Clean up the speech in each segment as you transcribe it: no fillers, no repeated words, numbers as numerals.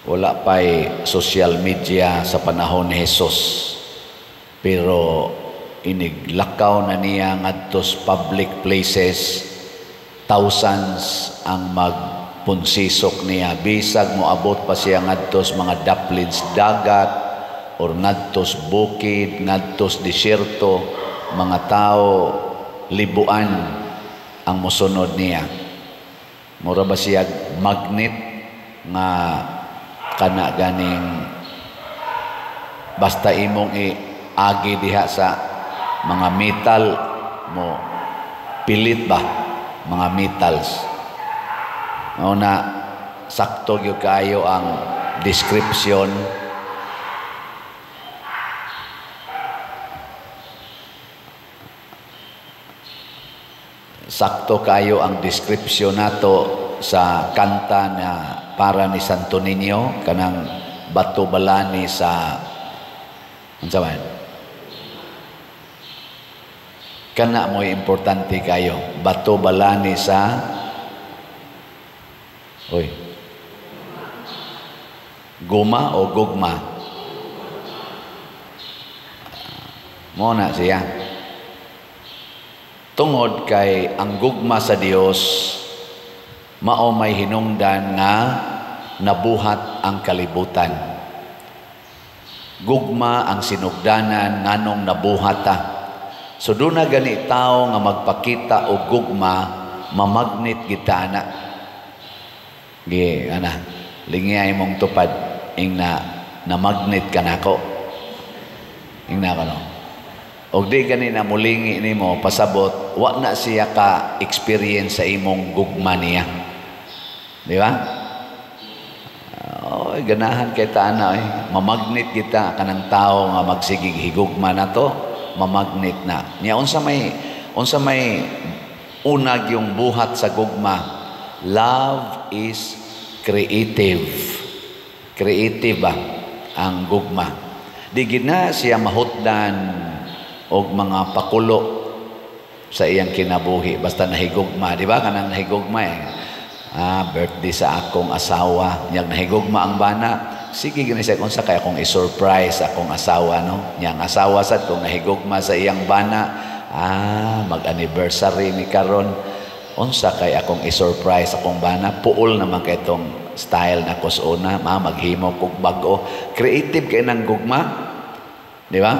Wala pa'y social media sa panahon ni Jesus. Pero iniglakaw na niya ngadtos public places, thousands ang magpunsisok niya. Bisag moabot pa siya ngadtos mga daplins dagat or ngadtos bukid, ngadtos disyerto, mga tao libuan ang mosunod niya. Mura ba siya magnet nga kana ganing basta imong iagi diha sa mga metal mo pilit ba mga metals. Mao na sakto gyud kaayo ang description sakto kayo ang description nato sa kanta na para ni Santo Niño, kanang bato balani sa unsa man kana mo'y importante kayo, bato balani sa oy guma o gugma mo na siya. Tungod kay ang gugma sa Dios mao may hinungdan nga nabuhat ang kalibutan. Gugma ang sinugdanan nganong nabuhat ta. So doon na gani tao nga magpakita og gugma, mamagnet kita ana. Gi ana, lingiyay mong tupad ing na namagnet ka nako. Ing na kano. Og di gani na mulingi nimo pasabot, wa na siya ka experience sa imong gugma niya. Di ba? Oh, ganahan kay ta ana eh. Mamagnet kita kanang tao nga magsigig higugma nato, mamagnet na. Nya unsa may unag yung buhat sa gugma? Love is creative. Creative ba ang gugma? Di gid na siya mahutdan og mga pakulo sa iyang kinabuhi basta nahigugma, di ba? Kanang nahigugma eh. Ah, birthday sa akong asawa, niyang nahigugma ang bana. Sige gani siya kung sa kay akong i-surprise akong asawa, no? Niyang asawa sad kung nahigugma sa iyang bana, ah, mag-anniversary ni karon. Unsa kay akong i-surprise akong bana? Puol naman kay itong style na kusuna, ma maghimo kog bag-o. Creative kay nang gugma. Di ba?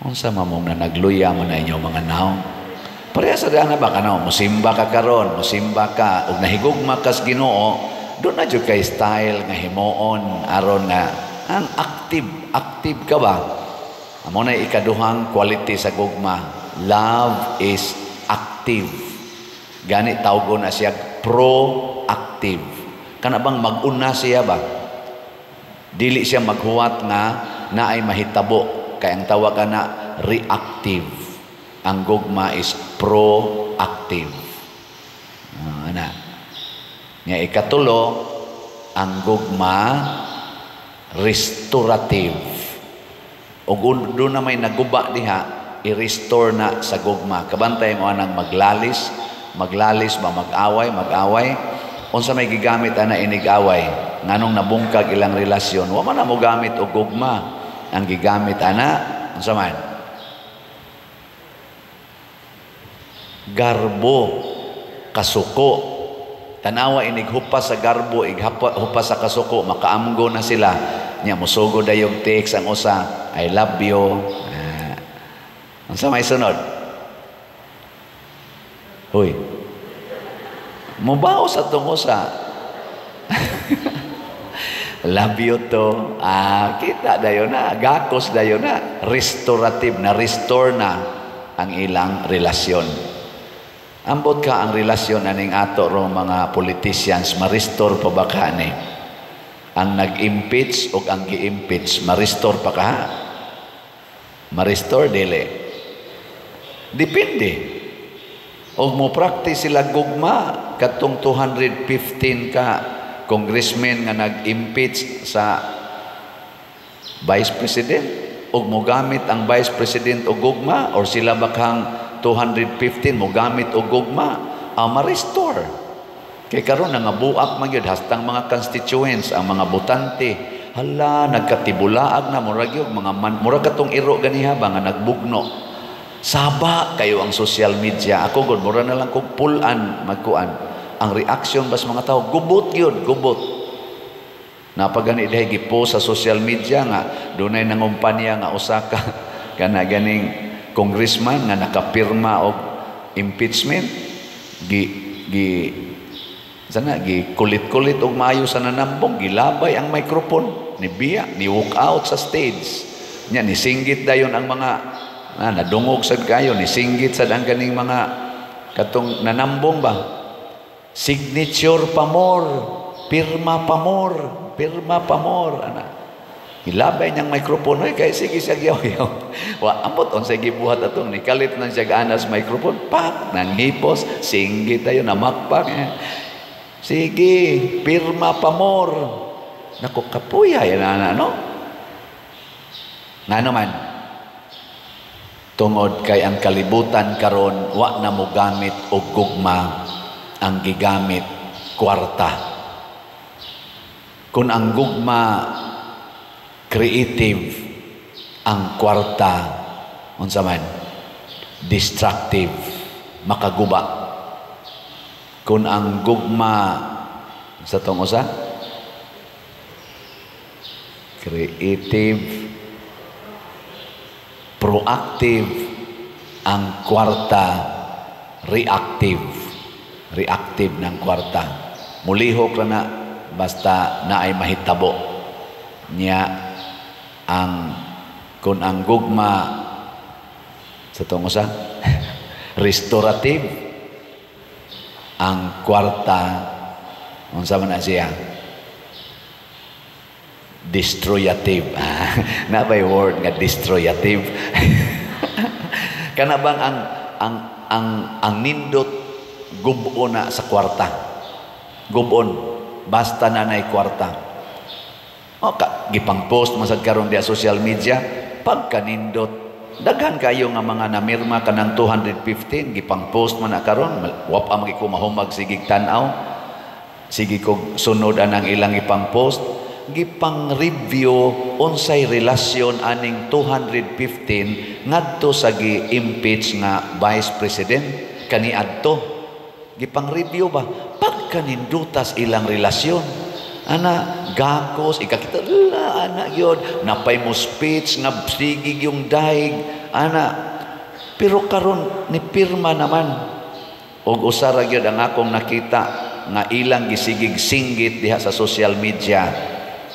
Unsa mamong na nagluya mo na inyo mga naong? Pareha sa daan na ba kano, musimba ka karon, musimba ka ug nahigugma kas Ginoo, doon na jud kay style nga himuon aron nga ang active, active ka ba? Amo na ikaduhang quality sa gugma. Love is active. Gani tawgon na siya proactive. Kana bang mag-una siya ba? Dili siya maghuwat nga naay mahitabo kay ang tawag na reactive. Ang gugma is proactive. Ana. Nga ikatulo, ang gugma restorative. Ug doon na may naguba diha, i-restore na sa gugma. Kabantay mo anang maglalis, maglalis ba mag-away, mag-away. Unsa may gigamit ana inig-away? Nganong nabungkag ilang relasyon, wa man na mo gamit og gugma. Ang gigamit ana, unsa man? Garbo, kasuko. Tanawa inighupas sa garbo, ighupas sa kasuko, makaamgo na sila. Nya mosugo dayog text ang usa, I love you. Unsa may sunod? Hoy. Mubaos atong usa. Love you to. Ah, kita dayon na, gakos dayon na, restorative na, restore na ang ilang relasyon. Ambot ka ang relasyon aning ato rong mga politicians, ma-restore pa ba ka ni? Ang nag-impeach o ang gi-impeach, ma-restore pa ka? Ma-restore dili. Depende. Og mo practice sila gugma katong 215 ka congressmen nga nag-impeach sa vice president, og mogamit ang vice president og gugma or sila bakang 215 mo gamit og gugma, ma-restore. Kay karon nangabuak man gyud hastang mga constituents, ang mga botante, hala, nagkatibulaag na, murag gyud mga man, murag katong iro ganiha ba nga nagbugno. Saba kayo ang social media. Ako gud, mura na lang kog pulan magkuan. Ang reaction bas mga tao, gubot gyud, gubot. Napagani dihay gipost sa social media nga dunay nangumpanya nga usa ka kana ganing congressman nga nakapirma og impeachment, gi gi sana gi kulit-kulit og maayo sa nanambong, gilabay ang microphone ni biya, ni walk out sa stage nya, ni singgit dayon ang mga na, nadungog sad kayo, ni singgit sad ang ganing mga katong nanambong ba, "Signature pa more, pirma pa more, pirma pa more," ana. Gilabay niyang microphone, oy, kay sige siya yaw. Wa ambot unsay gibuhat atong nikalit nang siya anas microphone, pak, nanghipos, singgit tayo, namakpak. Eh. "Sige, pirma pa more." Naku, kapuya yan ana, no? Nga naman, tungod kay ang kalibutan karon wa na mo gamit og gugma, ang gigamit kwarta. Kung ang gugma creative, ang kwarta unsa man? Destructive, makaguba. Kung ang gugma sa tong usa creative, proactive, ang kwarta reactive. Reactive ng kwarta. Mulihok ra na basta naay mahitabo. Nya ang kung ang gugma sa tong usa restorative, ang kwarta unsa man na siya? Destroyative. Na ba'y word nga destroyative? Kana bang ang nindot gubo na sa kwarta, gubon basta na nay kwarta. O ka gipang post man sad karon diya social media, pagkanindot, daghan kayo nga mga namirma kanang 215, gipang post man na karon. Wa pa man ko mahumag, sige tan-aw, sige kog sunod anang ilang ipang post, gipang review unsay relasyon aning 215 ngadto sa gi-impeach nga vice president kaniadto. Gipang review ba, pagkanindutas ilang relasyon ana, gakos ikakita la ana yun, napay mo speech nga sige yung daig ana, pero karon ni pirma naman. Og usa ra gyud ang akong nakita nga ilang gisigig singgit diha sa social media,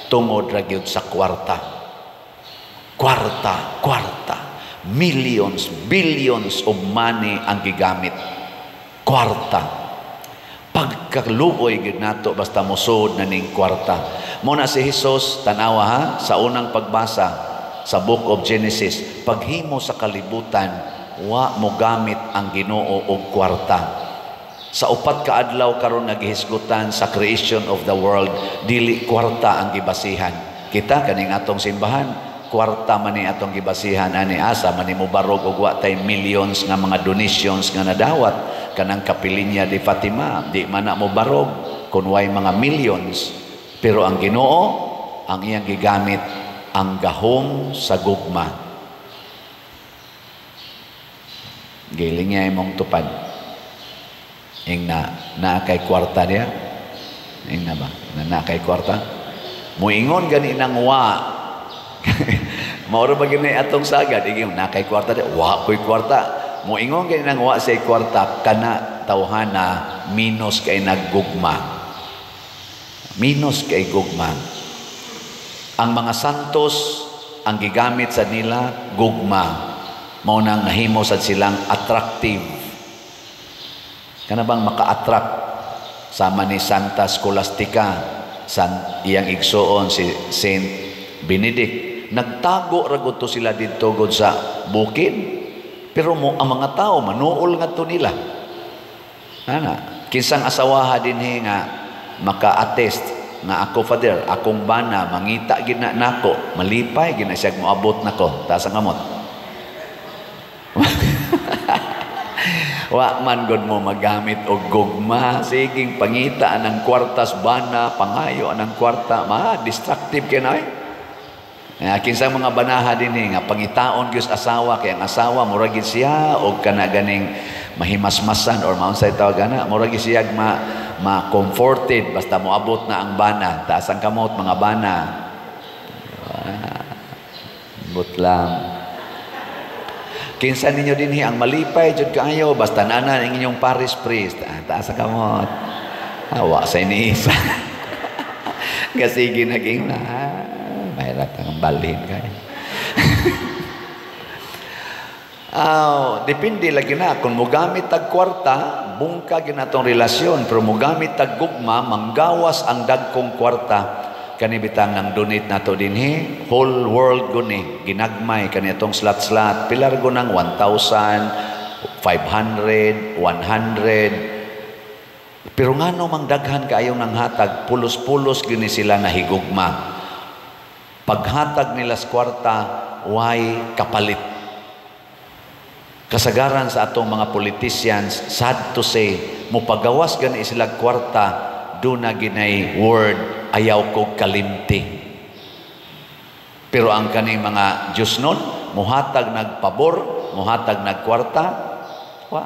tungod ra gyud sa kwarta. Kwarta, kwarta, millions, billions of money ang gigamit, kwarta. Pagkaluoy gyud nato basta mosud na ning kwarta. Mo na si Jesus, tanawa ha, sa unang pagbasa sa Book of Genesis, paghimo sa kalibutan, wa mo gamit ang Ginoo og kwarta. Sa 4 ka adlaw karon nga gihisgutan sa creation of the world, dili kwarta ang gibasihan. Kita kaning atong simbahan, kwarta man ni atong gibasihan ani, asa man ni mo barog og wa tay millions nga mga donations nga nadawat? Kanang Kapilinya de Fatima, di man na mo barog kun way mga millions. Pero ang Ginoo, ang iyang gigamit ang gahom sa gugma. Giling niya imong tupad. Ing na naa kay kwarta niya. Ing na ba? Na naa kay kwarta? Muingon gani nang wa. Mauro ba gini atong sagad? Ingon, naa kay kwarta niya. Wa ko'y kwarta. Muingon gani nang wa say kwarta, kana tawhana minus kay naggugma. Minus kay gugma. Ang mga santos ang gigamit sa nila gugma. Mao nang nahimo sad silang attractive. Kana bang maka-attract sama ni Santa Scholastica, san iyang igsuon si Saint Benedict. Nagtago ra gud to sila didto gud sa bukid. Pero mo ang mga tao manuol ngadto nila. Ana, kinsang asawaha dinhi nga maka-attest nga ako, Father, akong bana mangita gid na nako, malipay gid na siya moabot nako, taas ang kamot. Wa man gud mo magamit og gugma, siging pangita ang kwartas bana, pangayo ang kwarta, ma destructive kay na eh. Kinsa mga banaha dinhi nga pangitaon gyud asawa, kay ang asawa mura gid siya og kana ganing mahimasmasan or maunsay tawag ana, mura gid siya ma ma comforted basta moabot na ang bana. Taas ang kamot, mga bana. But lang. Kinsa ninyo dinhi ang malipay jud kaayo basta nana ang inyong parish priest? Taas ang kamot. Awa sa iniisa. Kasi ginaging na mahirap ang balhin kay. Aw, depende lagi na kung mogamit tag kwarta, bungka ginatong relasyon, pero mogamit tag gugma, manggawas ang dagkong kwarta. Kani bitang nang donate nato dinhi, whole world guni ginagmay kani atong slot-slot, pilar go nang 1,500, 100. Pero ngano mang daghan kaayo nang hatag, pulos-pulos gini sila nahigugma. Paghatag nila sa kwarta, why kapalit? Kasagaran sa atong mga politicians, sad to say, mupagawas gani sila kwarta, do na ginay word, ayaw ko kalimti. Pero ang kaning mga Diyos nun, muhatag nagpabor, muhatag nagkwarta, wa.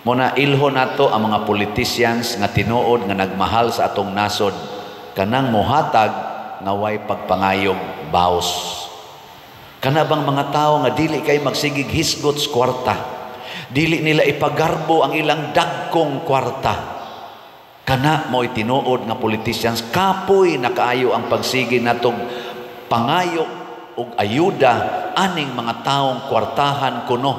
Muna ilho nato ang mga politicians nga tinuod nga nagmahal sa atong nasod, kanang muhatag nga way pagpangayog baos. Kana bang mga tao nga dili kay magsigig hisgot sa kwarta, dili nila ipagarbo ang ilang dagkong kwarta. Kana mo'y tinuod nga politicians, kapoy na kaayo ang pagsige natong pangayo og ayuda aning mga taong kwartahan kuno,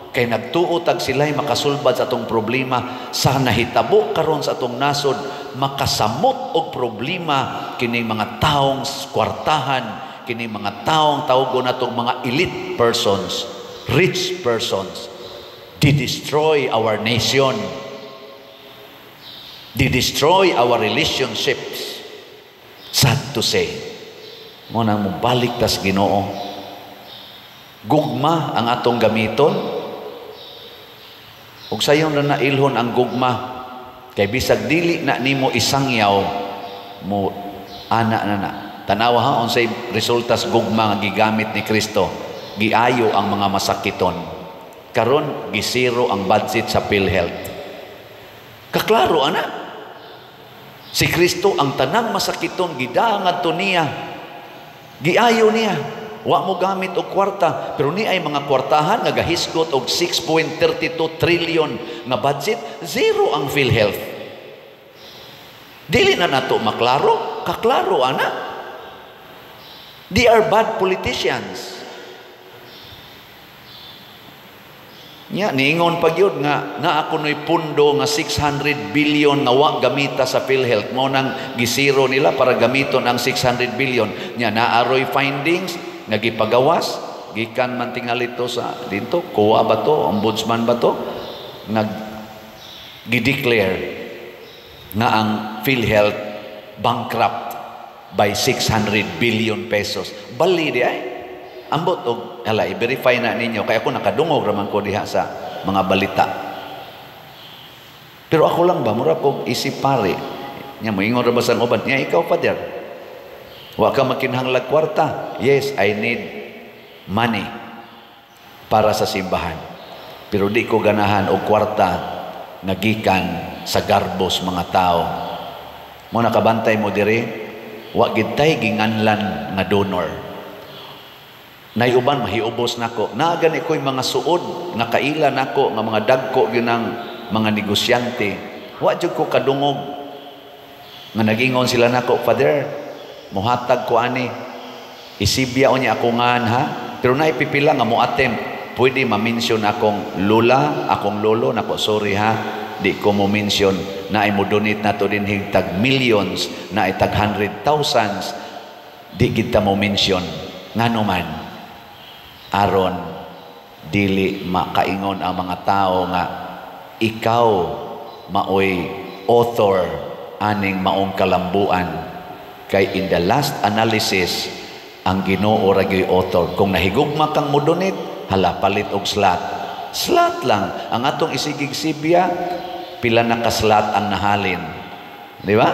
kay nagtuo tag sila'y makasulbad sa atong problema. Sa nahitabo karon sa atong nasod, makasamot og problema kining mga taong kwartahan, kining mga taong tawgon natong mga elite persons, rich persons. They destroy our nation. They destroy our relationships. Sad to say. Mo nang mobalik tas Ginoo. Gugma ang atong gamiton. Ug sayon na nailhon ang gugma, kay bisag dili na nimo isangyaw mo ana na na. Tanawa ha unsay resulta sa gugma nga gigamit ni Kristo. Giayo ang mga masakiton. Karon gisiro ang budget sa PhilHealth. Kaklaro ana. Si Kristo ang tanang masakiton gidangan to niya. Giayo niya. Wa mo gamit og kwarta, pero ni ay mga kwartahan nga gahisgot og 6.32 trillion nga budget, zero ang PhilHealth. Dili na nato maklaro, kaklaro ana. They are bad politicians. Nya niingon pa gyud nga naa kunoy pundo nga 600 billion nga wa gamita sa PhilHealth, mo nang gisiro nila para gamiton ang 600 billion. Nya naaroy findings nga gipagawas gikan man tingali to sa dinto, kuha ba to, ombudsman ba to, nga gideclare nga ang PhilHealth bankrupt by 600 billion pesos. Bali di ay. Ambot og hala, i-verify na ninyo kay ako nakadungog raman ko diha sa mga balita. Pero ako lang ba mura kog isip pare. Nya moingon ra ba sa uban? Nya ikaw, Father, wa ka makinahanglag kwarta. Yes, I need money para sa simbahan. Pero di ko ganahan og kwarta nga gikan sa garbos mga tao. Mo nakabantay mo diri, wa gid tay ginganlan nga donor. Nayuban mahiubos nako. Naa gani ko'y mga suod nga kaila nako nga mga dagko gyud ng mga negosyante. Wa jud ko kadungog nga nagingon sila nako, "Father, mohatag ko ani. Isibya unya ako ngan ha." Pero naipipila nga mo attempt, pwede ma-mention akong lola, akong lolo nako, sorry ha, di ko mo mention na ay mo donate nato din tag millions, na ay tag hundred thousands, di kita mo mention ngano man, aron dili makaingon ang mga tao nga ikaw maoy author aning maong kalambuan. Kay in the last analysis, ang Ginoo ra gyud author. Kung nahigugma kang mo donate, hala, palit og slot. Slot lang. Ang atong isigig sibya, pila na ka slot ang nahalin. Di ba?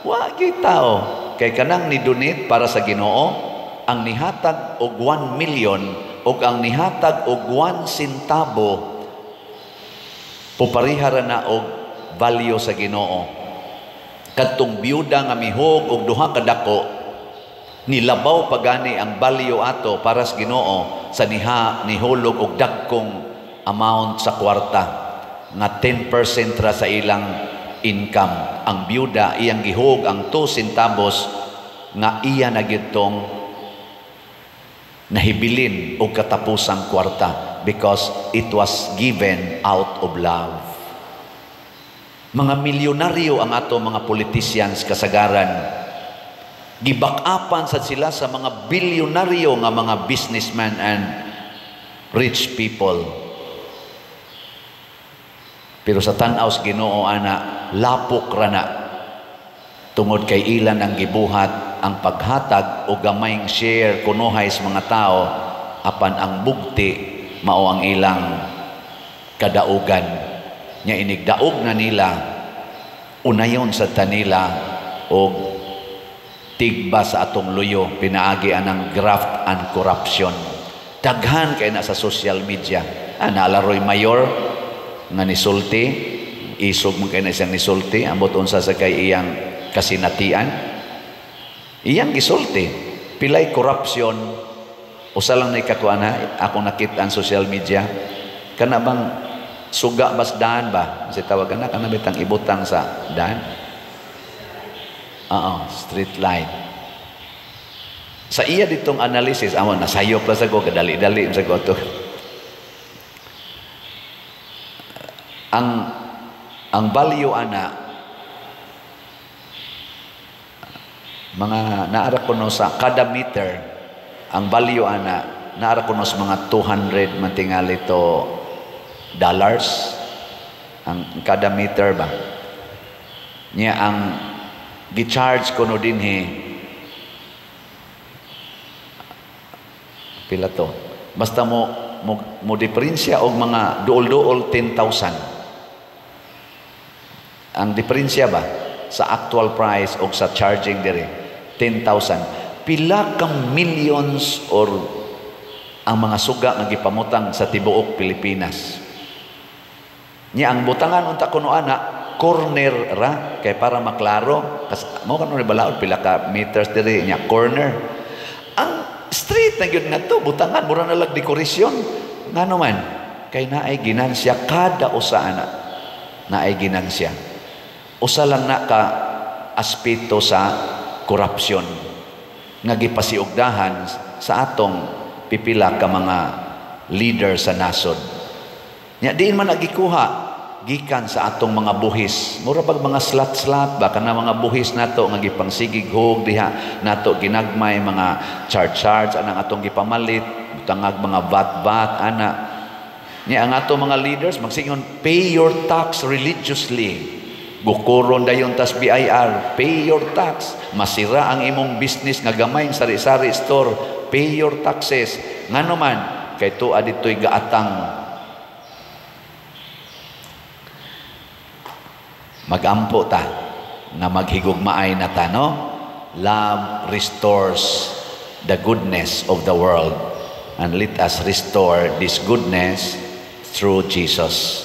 Wa gyud tao. Kay kanang ni-donate para sa Ginoo, ang nihatag og 1 million og ang nihatag og 1 centavo, pupareha ra na og value sa Ginoo. Kadtong biyuda nga mihog og duha ka dako, nilabaw pagani ang value ato para sa Ginoo sa niha nihulog og dagkong amount sa kwarta nga 10% ra sa ilang income. Ang biyuda, iyang gihog ang 2 centavos nga iya na gyud tong nahibilin og katapusang kwarta because it was given out of love. Mga milyonaryo ang ato mga politicians kasagaran. Gibakapan sad sila sa mga bilyonaryo nga mga businessmen and rich people. Pero sa tan-aw sa Ginoo ana, lapok ra na tungod kay ilan ang gibuhat ang paghatag o gamayng share kunuhay sa mga tao, apan ang bugti mao ang ilang kadaugan. Nya inigdaog na nila, unayon sa tanila og tigba sa atong luyo pinaagi anang graft and corruption. Daghan kay na sa social media. Naalaroy mayor nga nisulti, isog man kay na siyang nisulti, ambot unsa sa kay iyang kasinatian. Iyang gisulti pilay corruption. Usa lang na ikakuan ha, akong nakita ang social media, kana bang suga bas daan ba kasi tawag kana, kana bitang ibutang sa daan. Oo, street light. Sa iya ditong analysis, amo nasayop la sa ko, kadali-dali sa ko to. Ang value ana mga naara kuno sa kada meter, ang value ana naara kuno sa mga 200 man tingali to dollars ang kada meter ba. Nya ang gi-charge kuno dinhi pila to, basta mo diferensya og mga duol-duol 10,000 ang diferensya ba sa actual price og sa charging diri, 10,000. Pila ka millions or ang mga suga nga gipamutang sa tibuok Pilipinas. Nya ang butangan unta kuno ana corner ra kay para maklaro kas mo kanu balaod pila ka meters diri nya corner. Ang street na gyud ngadto butangan mura na lag dekorasyon. Ngano man kay naay ginansya kada usa ana. Naay ginansya. Usa lang na ka aspeto sa korupsyon nga gipasiugdahan sa atong pipila ka mga leader sa nasod. Nya diin man nagikuha gikan sa atong mga buhis. Mura pag mga slat-slat ba kana mga buhis nato nga gipangsigig-hog diha nato ginagmay mga charge-charge anang atong gipamalit, butangag mga VAT-VAT ana. Nya ang ato mga leaders magsingon, "Pay your tax religiously." Gukuron dayon tas BIR, "Pay your tax." Masira ang imong business nga gamay sari-sari store, "Pay your taxes." Ngano man kay tuwa dito'y gaatang. Magampo ta nga maghigugmaay na ta, no? Love restores the goodness of the world, and let us restore this goodness through Jesus.